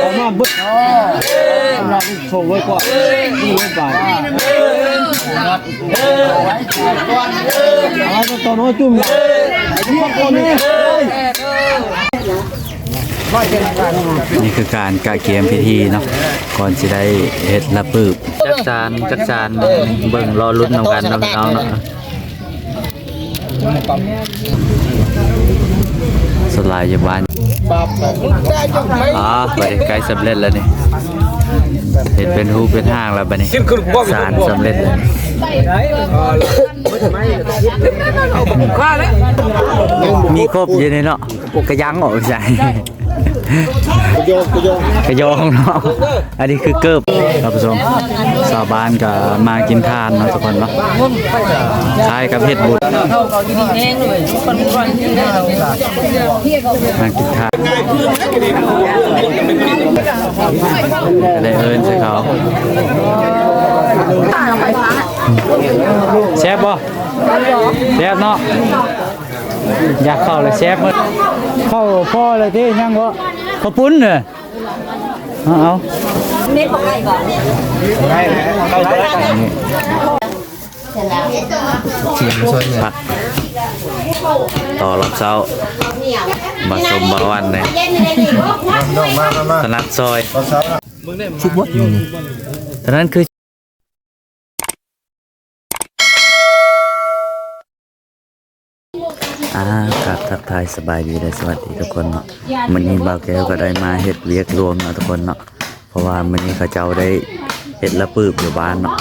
ອອກມາເບິດ ສອງຮ້ອຍກວ່າ ສອງຮ້ອຍບາດ ເອົາໄວ້ຕໍ່ນ້ອຍຈຸ້ມ ນີ້ຄືການກະກຽມພິທີເນາະ ກ່ອນຊິໄດ້ເຮັດລະປຶບ ຈັກສານ ຈັກສານ ເບິ່ງລໍລຸ້ນນຳກັນເນາະ ພີ່ນ້ອງເນາະ. ສ່ວນຫຼາຍຢູ່ບ້ານ ອໍ ບັດນີ້ໃກ້ສຳເລັດແລ້ວນີ້ ເຮັດເປັນຮູບເປັນຮ່າງແລ້ວບັດນີ້ ສານສຳເລັດແລ້ວ ມີຄົບຢູ່ນີ້ເນາະ ກະຍັງອອກໃສ່ ກະຍອງ ກະຍອງ ກະຍອງເນາະ ອັນນີ້ຄືເກີບ ທ່ານຜູ້ຊົມ ຊາວບ້ານກໍມາກິນທານເນາະທຸກຄົນເນາະ ຄ້າຍກັບເຮັດບຸນ ມາກິນທານ ກໍໄດ້ເອີ້ນໃສ່ເຂົາ ແຊບບໍ່? ແຊບເນາະ ຢາກເຂົ້າແລ້ວແຊບເໝິດ ເຂົ້າພໍແລ້ວຕິ ຍັງບໍ່? ເຂົ້າປຸ້ນເດີ ເອົາ ເອົາ ເມັດບໍ່ໄດ້ບໍ່? ໄດ້ແລ້ວ ເຂົ້າໄດ້ ນີ້ ຜັກຕໍ່ລອບເຊົ້າ ບ່າວສົມບ່າວວັນນີ້ ຖະໜັດຊອຍ ສຸກບໍ່? ນີ້ ຕອນນັ້ນຄື ອາ ກາບທັກທາຍສະບາຍດີ ແລະ ສະຫວັດດີທຸກຄົນເນາະ ມື້ນີ້ບ່າວແກ້ວກໍໄດ້ມາເຮັດວຽກລວມເນາະທຸກຄົນເນາະ ເພາະວ່າມື້ນີ້ເຂົາເຈົ້າໄດ້ເຮັດລະປຶບຢູ່ບ້ານເນາະ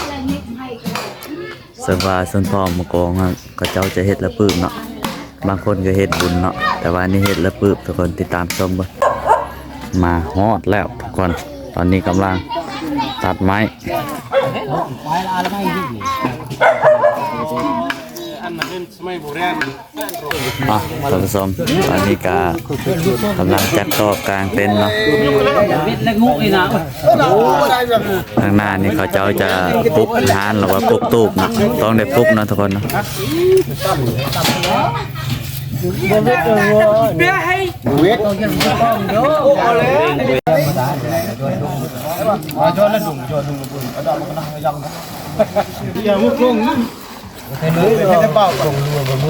ເຊິ່ງວ່າຊົນເຜົ່າມະກອງຫັ້ນ ເຂົາເຈົ້າຈະເຮັດລະປຶບເນາະ ບາງຄົນກໍເຮັດບຸນເນາະ ແຕ່ວ່ານີ້ເຮັດລະປຶບ ທຸກຄົນຕິດຕາມຊົມເບິ່ງ ມາຮອດແລ້ວທຸກຄົນ ຕອນນີ້ກຳລັງຕັດໄມ້ ອັນນັ້ນເປັນສະໄໝບູຮານ ອ່ະ ທ່ານຜູ້ຊົມ ຕອນນີ້ກະກຳລັງຈັດໂຕະກາງເຕັນເນາະ ທາງໜ້ານີ້ເຂົາເຈົ້າຈະປຸກຮ້ານ ຫຼືວ່າປຸກຕູບເນາະ ຕ້ອງໄດ້ປຸກເນາະທຸກຄົນເນາະ.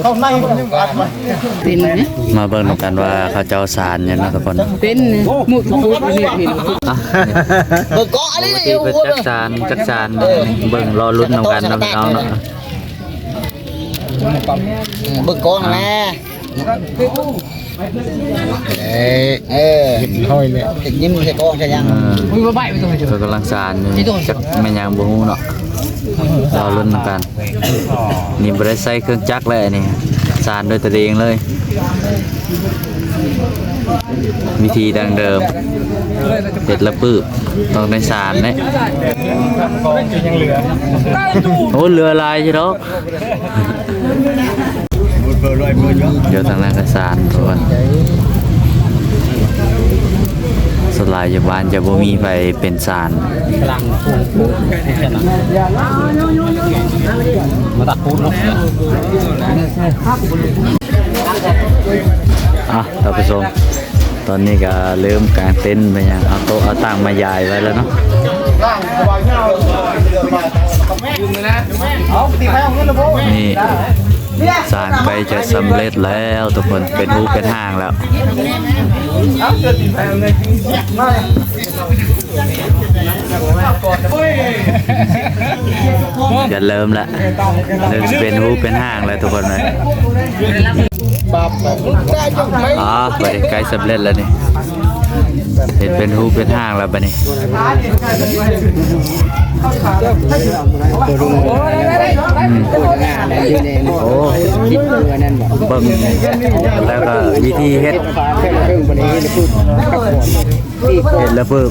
ເຂົ້າໃນມັນຍັງອັດໄວ້ ເປັນນະ ມາເບິ່ງນຳກັນວ່າເຂົາເຈົ້າສານຫຍັງເນາະທຸກຄົນ ເປັນນະ ມຸດພຸດເຫັນ ອ່ະ ເບິ່ງເກາະອັນນີ້ ເພິ່ນຈັກສານ ຈັກສານ ເບິ່ງລໍລຸ້ນນຳກັນເນາະ ພີ່ນ້ອງເນາະ ເບິ່ງເກາະຫັ້ນແຫຼະ ເອີ ເອີ ເຮັດຮ້ອຍແລ້ວ ເຮັດຍິ້ມເຮັດອອກຈະຍັງ ເອີ ເພິ່ນກຳລັງສານຢູ່ ຈັກແມ່ນຫຍັງບໍ່ຮູ້ເນາະ ລໍລຸ້ນນຳກັນ ນີ້ບໍ່ໄດ້ໃຊ້ເຄື່ອງຈັກແລ້ວ ອັນນີ້ສານດ້ວຍຕົນເອງເລີຍ ວິທີດັ້ງເດີມ ເຮັດລະປຶບຕ້ອງໄດ້ສານເດ້ ໂອ້ ເຫຼືອຫຼາຍຢູ່ດອກ. ດຽວທາງນັ້ນກໍສານກ່ອນ ສ່ວນຫຼາຍຢູ່ບ້ານຈະບໍ່ມີໃຜເປັນສານ ມາຕັດປູນເນາະ ອ່ະ ທ່ານຜູ້ຊົມ ຕອນນີ້ກໍເລີ່ມກາງເຕັນໄປຫຍັງ ເອົາໂຕະເອົາຕັ່ງມາຢາຍໄວ້ແລ້ວເນາະ ນີ້ ສານໃກ້ຈະສຳເລັດແລ້ວທຸກຄົນ ເປັນຮູບເປັນຮ່າງແລ້ວ ຈະເລີ່ມລະ ເລີ່ມຊິເປັນຮູບເປັນຮ່າງແລ້ວທຸກຄົນເອີຍ ອໍ ບັດນີ້ໃກ້ສຳເລັດແລ້ວນີ້ ເຮັດເປັນຮູບເປັນຮ່າງແລ້ວບັດນີ້ ອືມ ໂອ້ ເບິ່ງແລ້ວກໍວິທີເຮັດ ເຮັດລະປຶບ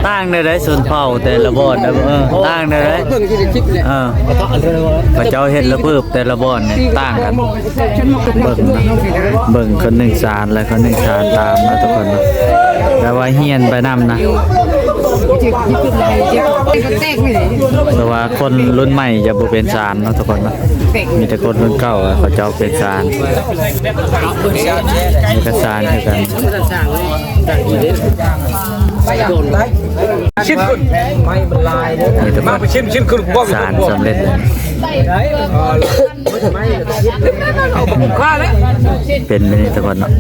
ຕ່າງແນວໃດຊົນເຜົ່າແຕ່ລະບ່ອນ ເອີ ຕ່າງແນວໃດ ເອີ ເຂົາເຈົ້າເຮັດລະປຶບແຕ່ລະບ່ອນນີ້ຕ່າງກັນ ເບິ່ງນະ ເບິ່ງຄົນໜຶ່ງສານ ແລະ ຄົນໜຶ່ງສານຕາມນະທຸກຄົນນະ ແຕ່ວ່າຮຽນໄປນຳນະ ແຕ່ວ່າຄົນລຸ້ນໃໝ່ຈະບໍ່ເປັນສານເນາະທຸກຄົນເນາະ ມີແຕ່ຄົນລຸ້ນເກົ່າເຂົາເຈົ້າເປັນສານ ເອກະສານຄືກັນ. ຊິມຂຶ້ນ ໄມ້ມັນລາຍເດີ ມາໄປຊິມ ຊິມຂຶ້ນ ສານສຳເລັດແລ້ວ ເປັນໄປນີ້ທຸກຄົນເນາະ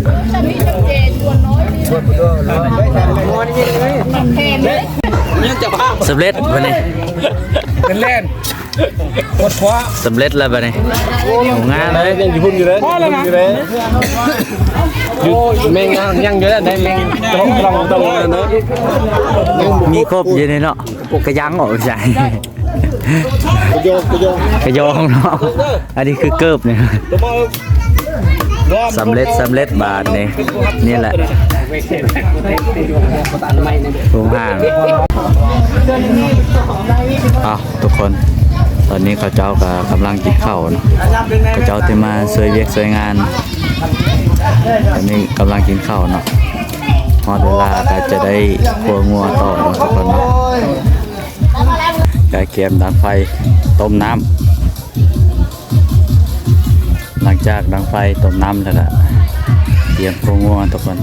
ສຳເລັດບັດນີ້ ເປັນແລ່ນ ສຳເລັດແລ້ວບັດນີ້ ໂອ້ ງາມເລີຍ ຍັງຢູ່ພຸ້ນຢູ່ເດີ ພໍແລ້ວນະ ຢູ່ແມ່ງຍັງຢູ່ແລ້ວ ໄດ້ແມ່ງຕະຫຼອງຕະຫຼອງເດີ ມີຄົບຢູ່ນີ້ເນາະ ກະຍັງອອກໃສ່ ກະຍອງ ກະຍອງ ກະຍອງເນາະ ອັນນີ້ຄືເກີບນີ້ ສຳເລັດ ສຳເລັດບາດນີ້ ນີ້ແຫຼະ ໂຮງທານ ເອົາ ທຸກຄົນ ຕອນນີ້ເຂົາເຈົ້າກໍກຳລັງກິນເຂົ້າເນາະ ເຂົາເຈົ້າທີ່ມາຊ່ວຍວຽກຊ່ວຍງານ ຕອນນີ້ກຳລັງກິນເຂົ້າເນາະ ຮອດເວລາກໍຈະໄດ້ຂົ້ວງົວຕໍ່ເນາະ ທຸກຄົນເນາະ ກະກຽມດັງໄຟຕົ້ມນ້ຳ ຫຼັງຈາກດັງໄຟຕົ້ມນ້ຳແລ້ວກະກຽມຂົ້ວງົວ ທຸກຄົນ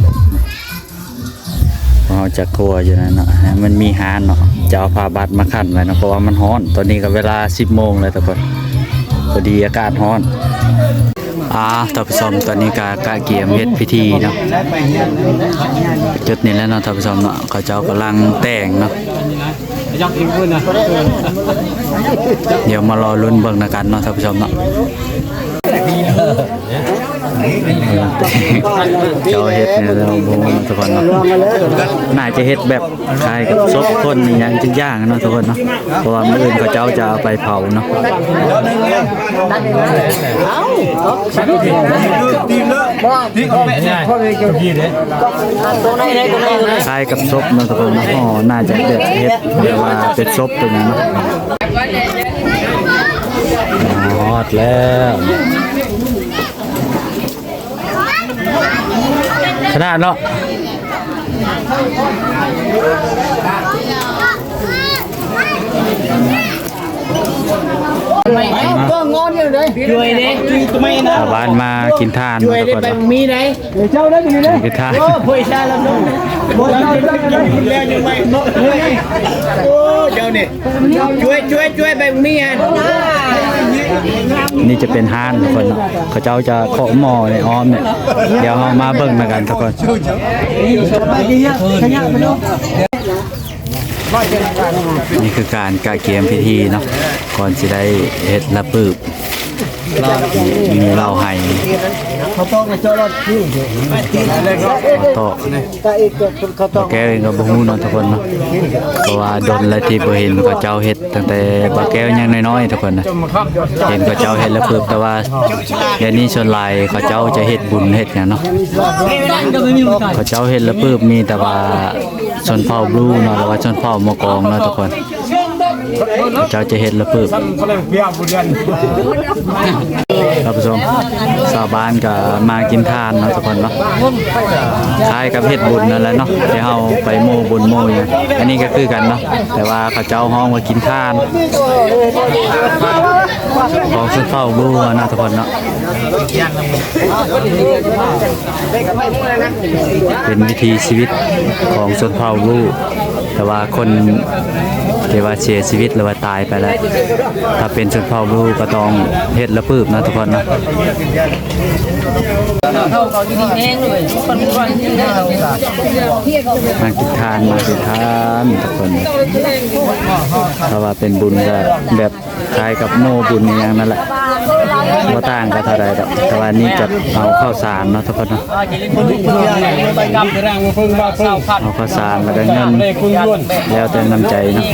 ເຮົາຈະຂົ້ວຢູ່ນັ້ນເນາະ ໃຫ້ມັນມີຮ້ານເນາະ ຈະເອົາຜ້າບັດມາຂັ້ນໄວ້ເນາະ ເພາະວ່າມັນຮ້ອນ ຕອນນີ້ກໍເວລາສິບໂມງແລ້ວທຸກຄົນ ພໍດີອາກາດຮ້ອນ ອ່າ ທ່ານຜູ້ຊົມ ຕອນນີ້ກໍກະກຽມເຮັດພິທີເນາະ ຈຸດນີ້ແຫຼະເນາະ ທ່ານຜູ້ຊົມເນາະ ເຂົາເຈົ້າກຳລັງແຕ່ງເນາະ ດຽວມາລໍລຸ້ນເບິ່ງນຳກັນເນາະ ທ່ານຜູ້ຊົມເນາະ ເຈົ້າເຮັດແນວໃດບໍ່ຮູ້ທຸກຄົນເນາະ ໜ້າຈະເຮັດແບບຄ້າຍກັບສົບຄົນອີ່ຫຍັງຈັກຢ່າງເນາະທຸກຄົນເນາະ ເພາະວ່າມື້ອື່ນເຂົາເຈົ້າຈະເອົາໄປເຜົາເນາະ ຄ້າຍກັບສົບເນາະທຸກຄົນເນາະ ຫໍ່ ໜ້າຈະແບບເຮັດແບບວ່າເປັນສົບເປັນຫຍັງເນາະ ຮອດແລ້ວ ຂະໜາດເນາະ ເອົາ ກໍງອນຢູ່ເດ້ ຊ່ວຍເດ້ ຊ່ວຍຕົວໃໝ່ນະ ຊາວບ້ານມາກິນທານເນາະ ຊ່ວຍເດ້ ທຸກຄົນ ໄປມີໄດ້ ເຈົ້າໄດ້ຢູ່ເດ້ ກິນທານ ໂອ້ ຜູ້ຊາຍລຳ ບໍ່ເຈົ້າໄດ້ກິນແລ້ວຍັງໄປເນາະ ໂອ້ ເຈົ້ານີ້ ຊ່ວຍ ຊ່ວຍ ຊ່ວຍ ແບ່ງມີຫັ້ນ ນີ້ຈະເປັນຮ້ານທຸກຄົນເນາະ ເຂົາເຈົ້າຈະເຄາະໝໍ້ໃນອ້ອມນີ້ ດຽວເຮົາມາເບິ່ງນຳກັນທຸກຄົນ ນີ້ຄືການກະກຽມພິທີເນາະ ກ່ອນຊິໄດ້ເຮັດລະປຶບ ມີເຫຼົ້າໄຫ້ ເຂົ້າຕອກ ເຂົ້າຕອກ ບ່າວແກ້ວເອງກໍບໍ່ຮູ້ເນາະທຸກຄົນເນາະ ເພາະວ່າດົນແລ້ວທີ່ບໍ່ເຫັນເຂົາເຈົ້າເຮັດ ຕັ້ງແຕ່ບ່າວແກ້ວຍັງນ້ອຍໆ ທຸກຄົນນະ ເຫັນເຂົາເຈົ້າເຮັດລະປຶບ ແຕ່ວ່າດຽວນີ້ສ່ວນຫຼາຍເຂົາເຈົ້າຈະເຮັດບຸນເຮັດຫຍັງເນາະ ເຂົາເຈົ້າເຮັດລະປຶບ ມີແຕ່ວ່າຊົນເຜົ່າບລູເນາະ ຫຼືວ່າຊົນເຜົ່າໝໍກອງເນາະທຸກຄົນ ເຂົາເຈົ້າຈະເຮັດລະປຶບ ທ່ານຜູ້ຊົມ ຊາວບ້ານກໍມາກິນທານເນາະທຸກຄົນເນາະ ຄ້າຍກັບເຮັດບຸນນັ້ນແຫຼະເນາະ ທີ່ເຮົາໄປໂມ້ບຸນໂມ້ຫຍັງ ອັນນີ້ກໍຄືກັນເນາະ ແຕ່ວ່າເຂົາເຈົ້າຮ້ອງວ່າກິນທານ ຂອງຊົນເຜົ່າບລູເນາະທຸກຄົນເນາະ ເປັນວິຖີຊີວິດຂອງຊົນເຜົ່າບລູ ແຕ່ວ່າຄົນທີ່ວ່າເສຍຊີວິດ ຫຼືວ່າຕາຍໄປແລ້ວ ຖ້າເປັນຊົນເຜົ່າບລູກໍຕ້ອງເຮັດລະປຶບເນາະທຸກຄົນເນາະ ມາກິນທານ ມາກິນທານທຸກຄົນ ຖ້າວ່າເປັນບຸນກໍແບບ ຄ້າຍກັບໂມ້ບຸນອີ່ຫຍັງນັ້ນແຫຼະ ບໍ່ຕ່າງກັນເທົ່າໃດດອກ ແຕ່ວ່ານີ້ຈະເອົາເຂົ້າສານເນາະທຸກຄົນເນາະ ເອົາເຂົ້າສານແລ້ວກໍເງິນ ແລ້ວແຕ່ນ້ຳໃຈເນາະ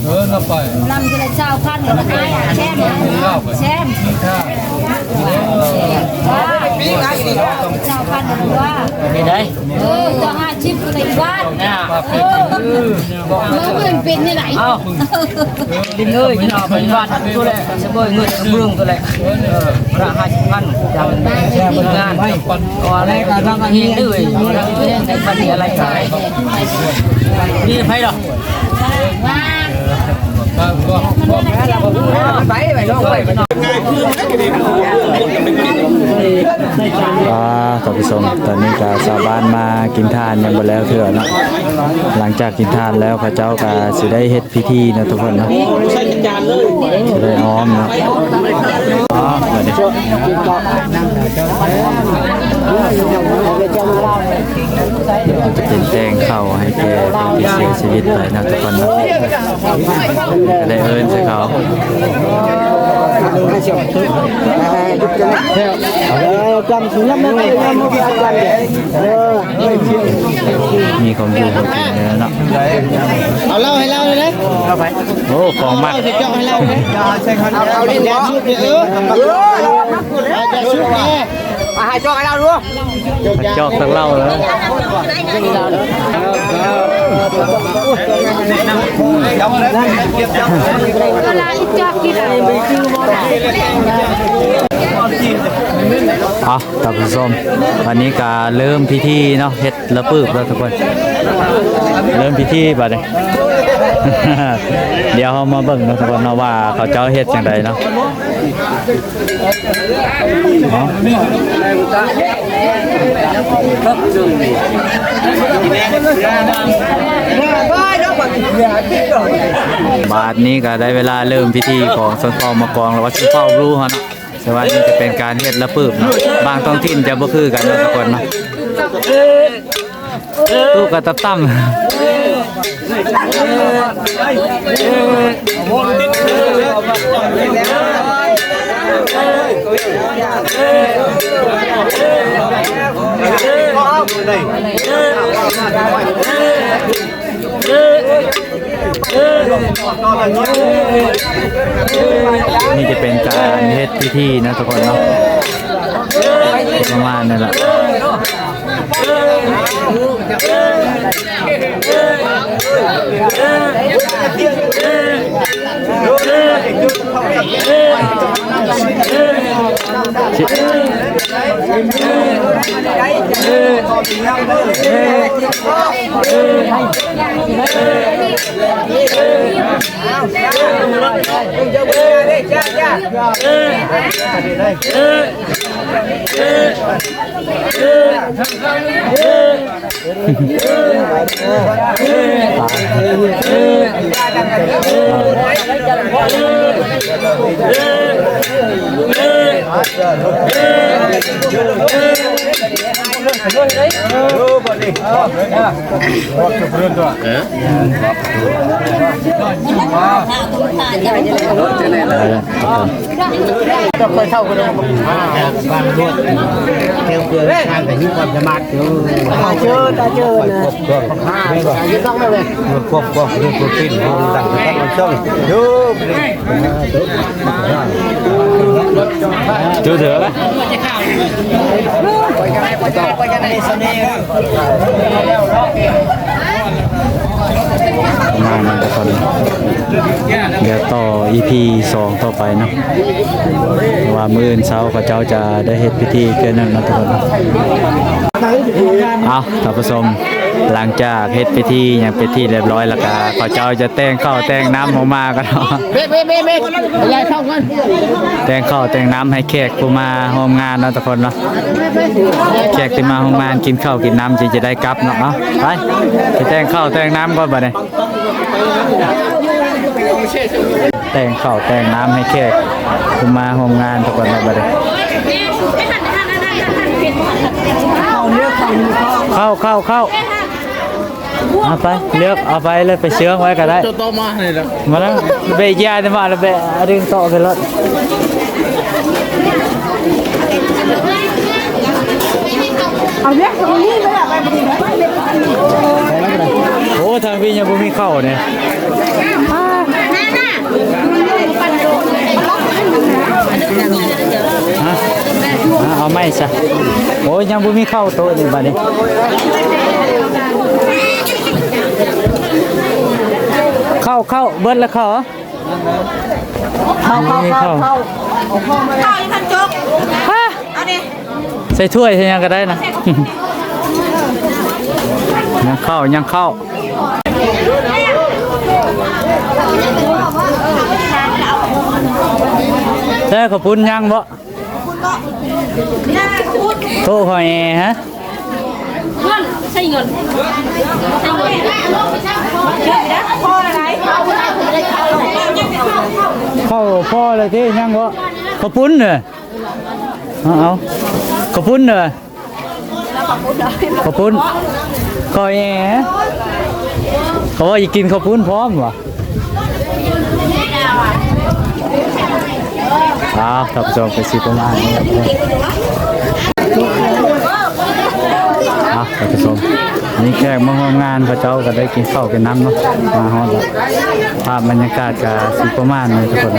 ເອີ ນຳໄປ ນຳທີລະຊາວພັນ ແຊມ ແຊມ ຊາວພັນ ເປັນໄດ? ເອີ ເຈົ້າຫ້າສິບ ຜູ້ໃດບ້ານ ເອີ ເອີ ເປັນແນວໃດ? ເອົ້າ ດິນເອີຍ ເຈົ້າໄປບ້ານໂຕແຫຼະ ສະເບີຍເງິນກະເບື້ອງໂຕແຫຼະ ເອີ ພະຫ້າສິບພັນ ຈາກທີມງານ ກໍໄດ້ກະທັງອັນນີ້ເດີຍ ໄດ້ບັດນີ້ອາໄລຂາຍ ມີໃຜດອກ? ໄປ ໄປ ນ້ອງ ໄປ ໄປ ນ້ອງ. ອ່າ ທ່ານຜູ້ຊົມ ຕອນນີ້ກໍຊາວບ້ານມາກິນທານຍັງບໍ່ແລ້ວເທື່ອເນາະ. ຫຼັງຈາກກິນທານແລ້ວ ເຂົາເຈົ້າກໍຊິໄດ້ເຮັດພິທີເນາະທຸກຄົນເນາະ. ຊິໄດ້ອ້ອມເນາະ. ອ່າ ບັດນີ້ ຈະເປັນແຕ່ງເຂົ້າໃຫ້ແກ່ຜູ້ທີ່ເສຍຊີວິດໄປເນາະທຸກຄົນເນາະ. ໄດ້ເອີ້ນໃສ່ເຂົາ ມີຄວາມຮູ້ຄວາມເກັ່ງເນາະ. ເອົາເຫຼົ້າໃຫ້ລາວເລີຍເດ້. ໂອ້ ຂອງມັກ ເອົາເຫຼົ້າໃສ່ຈອກໃຫ້ລາວເດ້. ເອົາ ເອົາຫຼິ້ນ ຢ່າຊຸບເດີ ເອີ ເອີ ຢ່າຊຸບເດ້. ອ່ະ ໃຫ້ຈອກໃຫ້ລາວດູ ຈອກຕັກເຫຼົ້າເລີຍ. ເອົາ ທ່ານຜູ້ຊົມ ອັນນີ້ກະເລີ່ມພິທີເນາະ ເຮັດລະປຶບແລ້ວທຸກຄົນ ເລີ່ມພິທີບາດນີ້. ດຽວເຮົາມາເບິ່ງເນາະທຸກຄົນເນາະ ວ່າເຂົາເຈົ້າເຮັດຈັ່ງໃດເນາະ. ບາດນີ້ກໍໄດ້ເວລາເລີ່ມພິທີຂອງຊົນເຜົ່າມະກອງ ຫຼືວ່າຊົນເຜົ່າບລູເຮົາເນາະ. ແຕ່ວ່ານີ້ຈະເປັນການເຮັດລະປຶບເນາະ ບາງທ້ອງຖິ່ນຈະບໍ່ຄືກັນເນາະທຸກຄົນເນາະ. ຕູ້ກະຕຳໆ. ນີ້ຈະເປັນການເຮັດພິທີເນາະທຸກຄົນເນາະ ປະມານນັ້ນລະ. ເຈົ້າຄ່ອຍເຖົ້າກວ່າເດີ. ອ່າ ບາງລວດແຖວເພື່ອງານໄດ້ມີຄວາມສາມາດຢູ່. ຕາເຈີ ຕາເຈີນະ. ຄວບຄວບ ເຮັດຕ້ອງໄດ້ເວີຍ. ຄວບຄວບ ເລື່ອງໂປຣຕີນ ເຮົາຕັ້ງແຕ່ຕອນເຊົ້າຢູ່. ເຈີເດີ. ປະມານນັ້ນທຸກຄົນ ດຽວຕໍ່ອີພີສອງຕໍ່ໄປເນາະ ວ່າມື້ອື່ນເຊົ້າເຂົາເຈົ້າຈະໄດ້ເຮັດພິທີເທື່ອໜຶ່ງເນາະທຸກຄົນ. ເອົ້າ ທ່ານຜູ້ຊົມ ຫຼັງຈາກເຮັດພິທີຫຍັງເປັນທີ່ຮຽບຮ້ອຍແລ້ວກະ ເຂົາເຈົ້າຈະແຕ່ງເຂົ້າແຕ່ງນ້ຳອອກມາກັນເນາະ. ເບ ເບ ເບ ເບ ຢາຍເຂົ້າກ່ອນ. ແຕ່ງເຂົ້າແຕ່ງນ້ຳໃຫ້ແຂກຜູ້ມາຮ່ວມງານເນາະທຸກຄົນເນາະ. ແຂກທີ່ມາຮ່ວມງານກິນເຂົ້າກິນນ້ຳຈຶ່ງຈະໄດ້ກັບເນາະ. ເອົາ ໄປ ໄປແຕ່ງເຂົ້າແຕ່ງນ້ຳກ່ອນບາດນີ້. ແຕ່ງເຂົ້າແຕ່ງນ້ຳໃຫ້ແຂກຜູ້ມາຮ່ວມງານທຸກຄົນເນາະບາດນີ້. ເຂົ້າ ເຂົ້າ ເຂົ້າ. ເອົາໄປ ເລືອກເອົາໄປເລີຍ ໄປເຊື່ອງໄວ້ກໍໄດ້. ເຈົ້າຕ້ອງມາໃຫ້ລະ ມາແລ້ວ ເບະຢາຍມາແລ້ວ ເບະດຶງຕໍ່ຂຶ້ນລົດ. ເອົາເລືອກຕົງນີ້ໄປລະ ໄປບໍ່ໄດ້. ໂອ້ ທາງພີ້ຍັງບໍ່ມີເຂົ້ານີ້. ຮະ ເອົາໃໝ່ຊະ. ໂອ້ຍ ຍັງບໍ່ມີເຂົ້າໂຕະນີ້ບາດນີ້. ເຂົ້າ ເຂົ້າ ເບິດລະເຂົ້າ. ເຂົ້າ ເຂົ້າ ເຂົ້າ ເຂົ້າ. ເຂົ້າຢູ່ຄັນຈົກ. ຮະ ເອົານີ້ ໃສ່ຖ້ວຍໃສ່ຫຍັງກໍໄດ້ນະ. ຍັງເຂົ້າ ຍັງເຂົ້າ. ແຕ່ເຂົ້າປຸ້ນຍັງບໍ່? ເຂົ້າປຸ້ນບໍ່? ຍັງ ເຂົ້າປຸ້ນ ໂຕະເຂົາແອຮະ ໃຊ້ເງິນ ໃຊ້ເງິນ ເຂົ້າພໍແລ້ວຕິ ຍັງບໍ່? ເຂົ້າປຸ້ນເດີ ເອົາ ເຂົ້າປຸ້ນເດີ. ເຂົ້າປຸ້ນ ເຂົ້າແອ ເຂົາວ່າຢາກກິນເຂົ້າປຸ້ນພ້ອມຫວາ. ອ້າວ ທ່ານຜູ້ຊົມ ກໍຊິປະມານນີ້ແຫຼະ ອ້າວ ທ່ານຜູ້ຊົມ ມີແຂກມາຮ່ວມງານ ເຂົາເຈົ້າກໍໄດ້ກິນເຂົ້າກິນນ້ຳເນາະ ມາຮອດແລ້ວ. ພາບບັນຍາກາດກໍຊິປະມານນີ້ທຸກຄົນ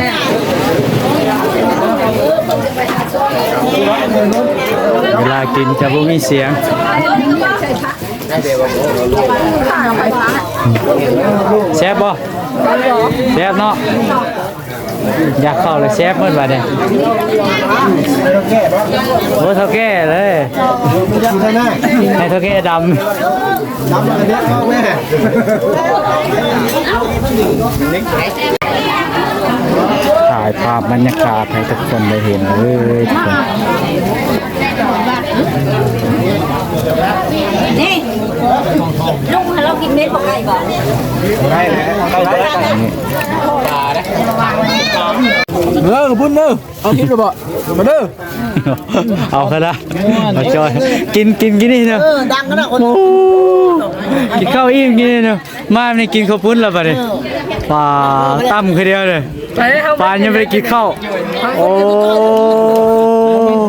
ເວລາກິນຈະບໍ່ມີສຽງ. ແຊບບໍ່? ແຊບເນາະ ຢາກເຂົ້າແລ້ວແຊບໝົດບາດນີ້. ໂອ້ ເຖົ້າແກ່ເລີຍ ໃຫ້ເຖົ້າແກ່ດຳ. ຖ່າຍພາບບັນຍາກາດໃຫ້ທຸກຄົນໄດ້ເຫັນເລີຍທຸກຄົນ. ນີ້ ລຸງໃຫ້ເຮົາກິນເມັດບໍ່ໄກ່ບໍ່? ເອີ ບຸນເດີ ເອົາກິນແລ້ວບໍ່? ມາເດີ ເອົາຂະໜາດ ມາຈອຍ ກິນ ກິນ ກິນນີ້ເນາະ. ເອີ ດັງຂະໜາດຄົນ ໂອ້ ກິນເຂົ້າອີ່ມກິນນີ້ເນາະ. ມານີ້ກິນເຂົ້າປຸ້ນແລ້ວບາດນີ້ ເອີ ປາ ຕຳຄືດຽວເລີຍ. ປານຍັງບໍ່ໄດ້ກິນເຂົ້າ ໂອ້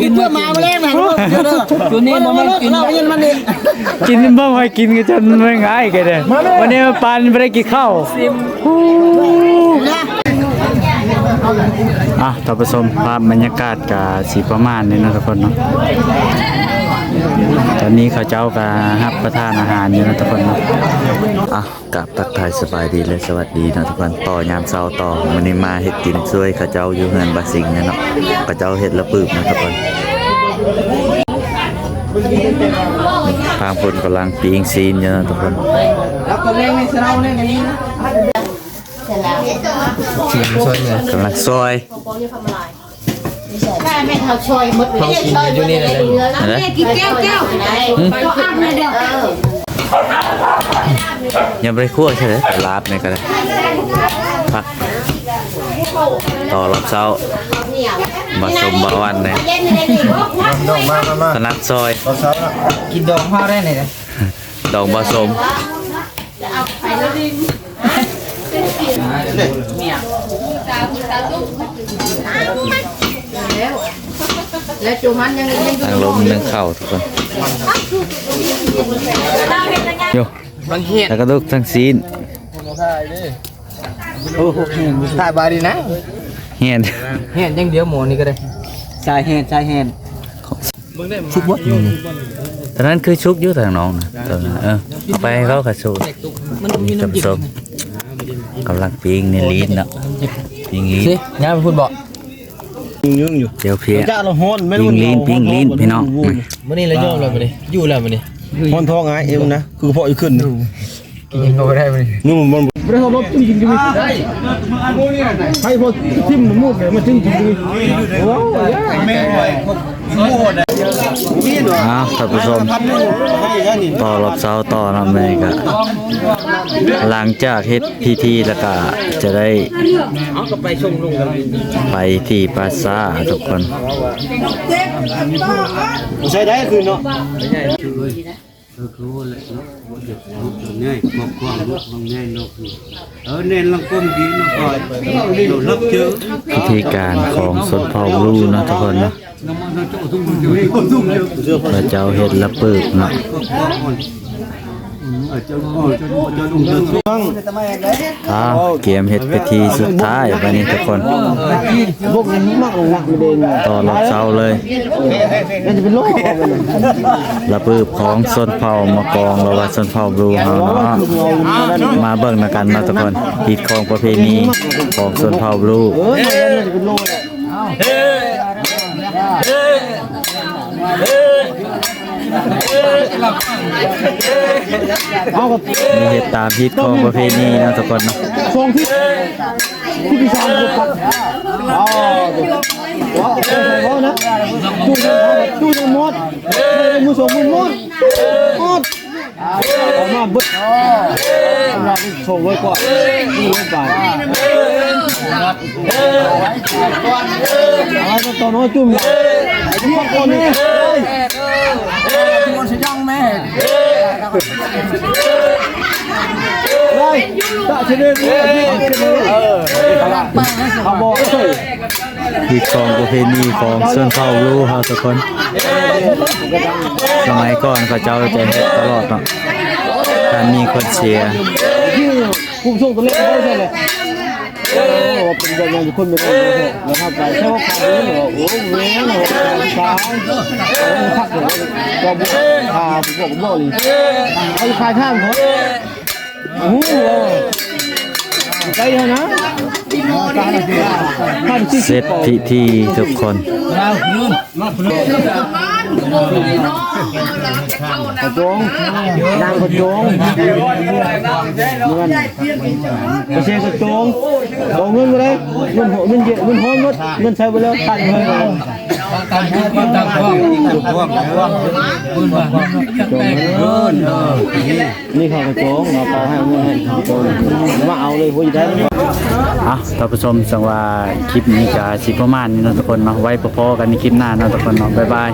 ກິນເພື່ອມາມື້ແລງນະ. ໂຕນີ້ບໍ່ແມ່ນກິນ ກິນບໍ່ຄ່ອຍກິນກໍຈົນເມື່ອຍງ່າຍກະເດ້. ວັນນີ້ປານຍັງບໍ່ໄດ້ກິນເຂົ້າ. ອ່ະ ທ່ານຜູ້ຊົມ ພາບບັນຍາກາດກະຊິປະມານນີ້ເນາະທຸກຄົນເນາະ. ຕອນນີ້ເຂົາເຈົ້າກະຮັບປະທານອາຫານຢູ່ເນາະທຸກຄົນເນາະ. ອ່ະ ກາບທັກທາຍສະບາຍດີ ແລະ ສະຫວັດດີເນາະທຸກຄົນ ຕໍ່ຍາມເຊົ້າຕໍ່. ມື້ນີ້ມາເຮັດກິນຊ່ວຍເຂົາເຈົ້າຢູ່ເຮືອນບາສິງເນາະ. ເຂົາເຈົ້າເຮັດລະປຶບເນາະທຸກຄົນ. ທາງເພິ່ນກຳລັງປີ້ງຊີ້ນຢູ່ເນາະທຸກຄົນ. ກຳລັງຊອຍ ແມ່ເຮົາຊ່ອຍໝົດເລີຍ ຊ່ອຍຢູ່ນີ້ແຫຼະ. ກິນແກ້ວ ແກ້ວ ຫືມ ກໍອາບແລ້ວເດີ. ຍັງບໍ່ໄດ້ຂົ້ວໃສ່ເດີ ລາບນີ້ກໍໄດ້ ຜັກ ຕໍ່ລອບເຊົ້າ ບາສົມ ບາວັນນີ້ ມາ ມາ ມາ ຖະໜັດຊອຍ ກິນດອງພາວໄດ້ນີ້ ດອງບາສົມ. ແລ້ວຈຸມັນຍັງ ຍັງຢູ່ ທາງລົມໜຶ່ງເຂົ້າທຸກຄົນ ໂຍ ບາງເຮັດ ແລ້ວກະດູກທັງຊີ້ນ. ໂອ້ ຖ່າຍບາດນີ້ນະ ແຮ່ນ ແຮ່ນຢ່າງດຽວ ໝໍນີ້ກະໄດ້ ສາຍແຮ່ນ ສາຍແຮ່ນ. ສຸກບໍ່? ອືມ ຕອນນັ້ນຄືສຸກຢູ່ທາງນ້ອງນະ ເອີ ເອົາໄປໃຫ້ເຂົາກະສຸກ. ທ່ານຜູ້ຊົມ ກຳລັງປີ້ງນີ້ລີ້ນເນາະ ປີ້ງລີ້ນ ຊິຍ່າງໄປພຸ້ນບໍ່? ຍິງຢູ່ ຈຽວເພຍ ຈະລະຮ້ອນແມ່ນ ປີ້ງລີ້ນ ປີ້ງລີ້ນພີ່ນ້ອງ. ມື້ນີ້ລະຍອມແລ້ວມື້ນີ້ ຢູ່ແລ້ວມື້ນີ້ ຮ້ອນທ້ອງອ້າຍເອັມນະ ຄືເພາະຢູ່ຂຶ້ນ. ກິນຫຍັງກໍບໍ່ໄດ້ມື້ນີ້ ນຸ່ມມັນບໍ່ໄດ້ເອົາລົດກິນກິນຢູ່ນີ້ ໃຜພໍຖິ້ມໝູກມາຈຶ່ງກິນຢູ່ນີ້. ໂອ້ຍ ອ້າວ ທ່ານຜູ້ຊົມ ຕໍ່ລອບເຊົ້າຕໍ່ນຳແມ່ກະ ຫຼັງຈາກເຮັດພິທີແລ້ວກະຈະໄດ້ໄປທີ່ປ່າຊ້າທຸກຄົນ. ໃຊ້ໄດ້ຄືເນາະ. ເອີ ຄືແຫຼະເນາະ ບໍ່ຢາກລຸກໃຫຍ່ ຄວາມກວ້າງລຸກຄວາມໃຫຍ່ເນາະ ເອີ ແໜ້ນຫຼັງກົມດີເນາະ ກໍເຮົາຮັບເຈີ. ພິທີການຂອງຊົນເຜົ່າບລູເນາະທຸກຄົນເນາະ ເຂົາເຈົ້າເຮັດລະປຶບເນາະ. ອ້າວ ກຽມເຮັດພິທີສຸດທ້າຍບາດນີ້ທຸກຄົນ ຕໍ່ລອບເຊົ້າເລີຍ. ລະປຶບຂອງຊົນເຜົ່າມະກອງ ຫຼືວ່າຊົນເຜົ່າບລູເຮົາເນາະ ມາເບິ່ງນຳກັນເນາະທຸກຄົນ ຮີດຄອງປະເພນີຂອງຊົນເຜົ່າບລູ. ເຮີ ເຮີ ເຮີ ເອົາກັບ ມີເຮັດຕາມຮີດຄອງປະເພນີເນາະທຸກຄົນເນາະ ສອງທິດ ທິດທີ່ສາມ ເອົາ ເອົາ ເອົາ ເອົານະ ຈູ້ຍັງໝົດ ຈູ້ຍັງໝົດ ເອົາມາເບິດ ເອົາມາເບິດ ໂຊໄວ້ກ່ອນ ນີ້ໄວ້ກ່ອນ ເອົາໄວ້ຕໍ່ນ້ອຍຈຸ້ມ ໄອ້ທີ່ຄອບຄົວນີ້ ໄດ້ ຕະຊະເດ ເອີ ເອົາບໍ່ ເອີ ຮີດຄອງປະເພນີຂອງຊົນເຜົ່າລູເຮົາທຸກຄົນ ສະໄໝກ່ອນເຂົາເຈົ້າຈະເຮັດຕະຫຼອດເນາະ ຖ້າມີຄົນເສຍ ຜູ້ສົ່ງຕົວເລກເຂົາໃສ່ແຫຼະ ໂອ້ ເປັນແບບນັ້ນ ຄົນເປັນແບບນັ້ນ ນະຄັບ ໃສ່ວ່າຂາຍ ໂອ້ ແມ່ນ ຂາຍ ຄັກ ກໍບໍ່ ຂາຍ ບໍ່ ບໍ່ນີ້ ເອົາຂາຍທາງເຂົາ ໂອ້ໂຫ ໄກເທົ່ານະ ເສັດພິທີທຸກຄົນ ກະໂຈງ ນາງກະໂຈງ ເງິນ ກະເຊກະໂຈງ ບໍ່ເງິນບໍ່ໄດ້ ເງິນ ເງິນເຍ ເງິນຮ້ອນໝົດ ເງິນໃຊ້ໄປແລ້ວ ຂາດເງິນ ຕາມພວກ ຕາມພວກ ເງິນວ່າ ເງິນ ເອີ ນີ້ເຂົາກະໂຈງ ເອົາເອົາໃຫ້ເງິນໃຫ້ເຂົາໂຈງ ມາເອົາເລີຍ ຜູ້ໃດ ອ່ະ ທ່ານຜູ້ຊົມ ຈັ່ງວ່າຄລິບນີ້ກະຊິປະມານນີ້ເນາະທຸກຄົນເນາະ ໄວ້ພໍ້ກັນໃນຄລິບໜ້າເນາະທຸກຄົນເນາະ ບາຍບາຍ.